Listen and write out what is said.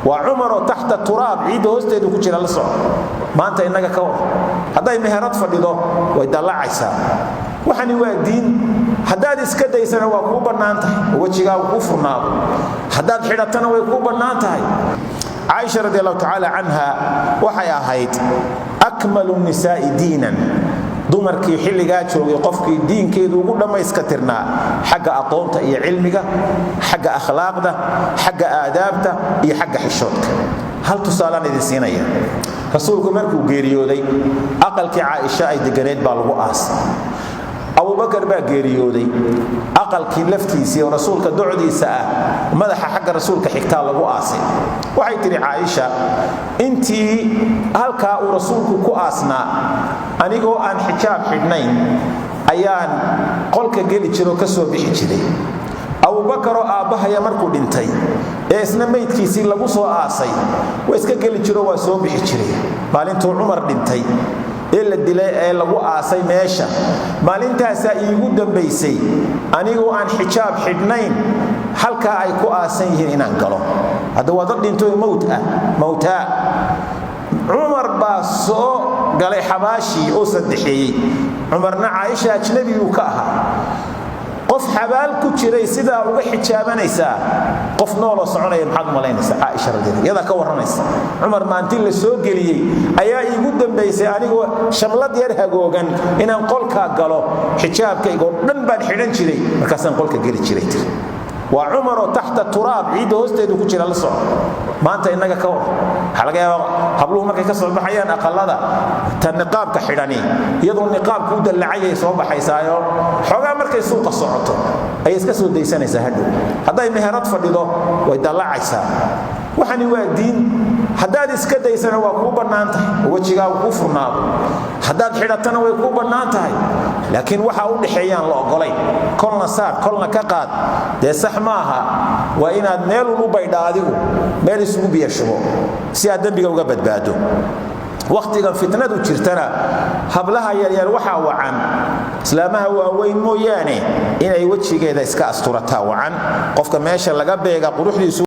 Waa Cumaroo taxta turaab, ciidda hoosteedu ku jira, la soco. Maanta innaga ka war, hadday meherad fadhido way dallacaysaa. Waxani waa diin. Haddaad iska daysana waa kuu bannaan tahay oo wejigaagu kuu furnaado, haddaad xidhatana way kuu bannaan tahay. Caaisha radi allahu tacaala canha waxay ahayd akmalu nisaa'i diinan, dumarkii xilligaa joogay qofkii diinkeedu ugu dhammayska tirnaa, xagga aqoonta iyo cilmiga, xagga akhlaaqda, xagga aadaabta iyo xagga xishoodka. Hal tusaalaan idin siinaya. Rasuulku markuu geeriyooday, aqalkii Caaisha ay deganeed baa lagu aasay. Abubakar baa geeriyooday, aqalkii laftiisii oo rasuulka docdiisa ah, madaxa xagga rasuulka xigtaa, lagu aasay. Waxay tidhi Caaisha: "Intii halkaa uu rasuulku ku aasnaa, anigoo aan xijaab xidhnayn ayaan qolka geli jiroo ka soo bixi jiray. Abubakaroo aabbahaya markuu dhintay ee isna maydkiisii lagu soo aasay, waa iska geli jiro, waa soo bixi jiray. Maalintuu Cumar dhintay ee la dilay ee lagu aasay meesha, maalintaasaa iigu dambaysay anigoo aan xijaab xidhnayn halkaa ay ku aasan yihiin inaan galo." Hadda waa dad dhintoy mowt ah, mowtaa. Cumar baa soo galay xabaashii oo saddexeeyey. Cumarna Caaisha ajnabiguu ka ahaa. Qof xabaal ku jiray sidaa uga xijaabanaysaa, qof nooloo soconaya maxaad u malaynaysaa? Caaisha radiallah iyadaa ka warramaysa: "Cumar maantii la soo geliyey ayaa iigu dambaysay anigoo shamlad yar hagoogan inaan qolkaa galo. Xijaabkaygoo dhan baan xidhan jiray, markaasaan qolka geli jiray," tiri. Waa Cumaroo taxta turaab, ciidda hoosteedu ku jira, la soco. Maanta innaga ka war, waxaa laga yaabaa habluhu markay ka soo baxayaan aqalada, ta niqaabka xidhani iyadoo niqaabku u dallacayay soo baxaysaayo, xoogaa markay suuqa socoto ayay iska soo daysanaysaa hadhow. Hadday meherad fadhido way dallacaysaa. Waxani waa diin. Haddaad iska daysana waa kuu bannaan tahay oo wejigaagu kuu furnaado, haddaad xidhatana way kuu bannaan tahay. Laakiin waxa u dhexeeyaan la ogolayn, kolna saar kolna ka qaad, dee sax maaha. Waa inaad meelun u baydha, adigu meel isugu biyo shubo si aad dembiga uga badbaado. Wakhtigan fitnadu jirtana, hablaha yaryar waxaa wacan, islaamaha waaweyn mooyaane, inay wejigeeda iska asturataa wacan. Qofka meesha laga beega quruxdiisu.